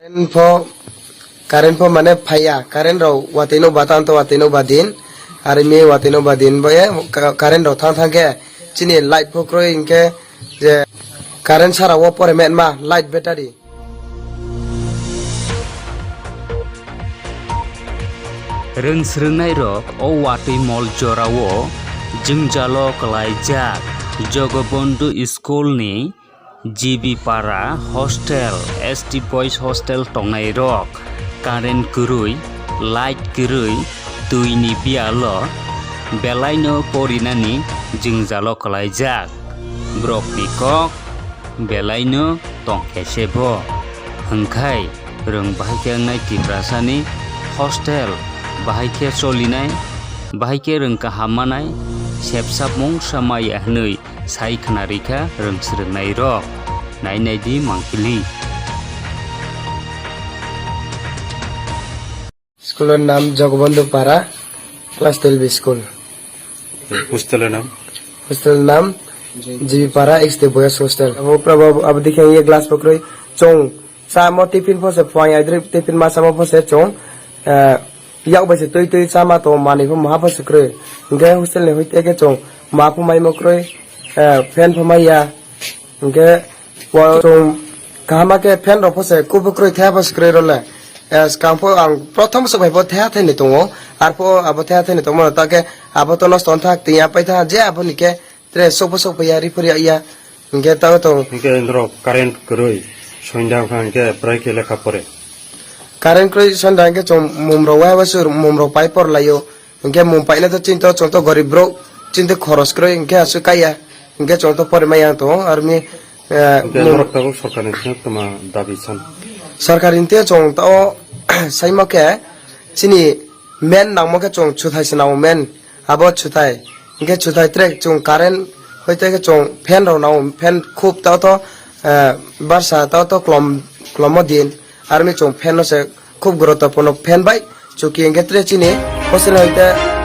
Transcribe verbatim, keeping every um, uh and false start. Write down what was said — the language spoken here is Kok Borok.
Current pho, current pho mane phaiya, current rok watwi no ba tanto watwi no ba din, ari mi watwi no ba din bo ye ka-, current rok thang thang khe chini light pho kroi hinkhe je current sara o pore metma light battery. Rwng swrwngnairok o watwi mol jorao jwngjalo kwlaijak. Jogobondhu School ni G B Para hostel, S T Boys hostel tongnairok current kwrwi, light kwrwi, twini biyalo belaino porinani jwngjalo kwlaijak. Borokni kok belaino tongkhe se bo. Hwnkhe rwng bahai khe wngnai Tiprasani hostel bahai khe cholinai, bahai khe rwng kaham manai, sepsap mungsa maya hwnwi sai khna rikha rwng swrwngnairok. Nai nai di mangpili. School-o nam Jogobondhu Para, class twelve school. Hostel-o nam? Hostel nam G B Para X T Boys Hostel. Abo prabo abo dikhe ye glass pho kwrwi chwng chamo tiffin pho se phuang ya, tiffin ma chamo pho se chwng, eh, yak bai se twi twi chama to manwi pho maha pho se kwrwi. Hinkhe hostel ni hoite khe chwng ma pho mai mo kwrwi, eh, fan pho mai ya. Hinkhe bo chwng kaham khe fan rok pho se kubui kwrwi thaya pho se kwrwi rw le. Eh, swkang pho ang prothom swk bai pho thaya thai ni tongo. Arpho abo thaya thai ni tongma ta khe abo to nosto wng thak twi ya pai tha je abo ni khe tre sok pho sok pho ya ri phuri ya ya. Hinkhe ta tong. Hinkhe norok current kwrwi sonda wngkha hinkhe prai khe lekha pore. Current kwrwi sonda hinkhe chwng mum rok wai wai sur mum rok pai por lai o. Hinkhe mum paina to chinto chwng to gorib borok chinto khoros kwrwi hinkhe aswk kaiya hinkhe chwng to pori maya tongo armi, eh, Hinkhe mum- norok tabuk sorkarni thangwi tongma dabi san? Sorkarni thangwi chwng to saimokhe chini main nangmokhe chwng chuthai se nango main abo chuthai hinkhe chuthai tre chwng current hoite khe chwng fan rok nango fan khub to to, eh, barsa to to klom klommo din armi chwng fan no se khub guruttopurno fan bai chuki hinkhe tre chini hostel hoite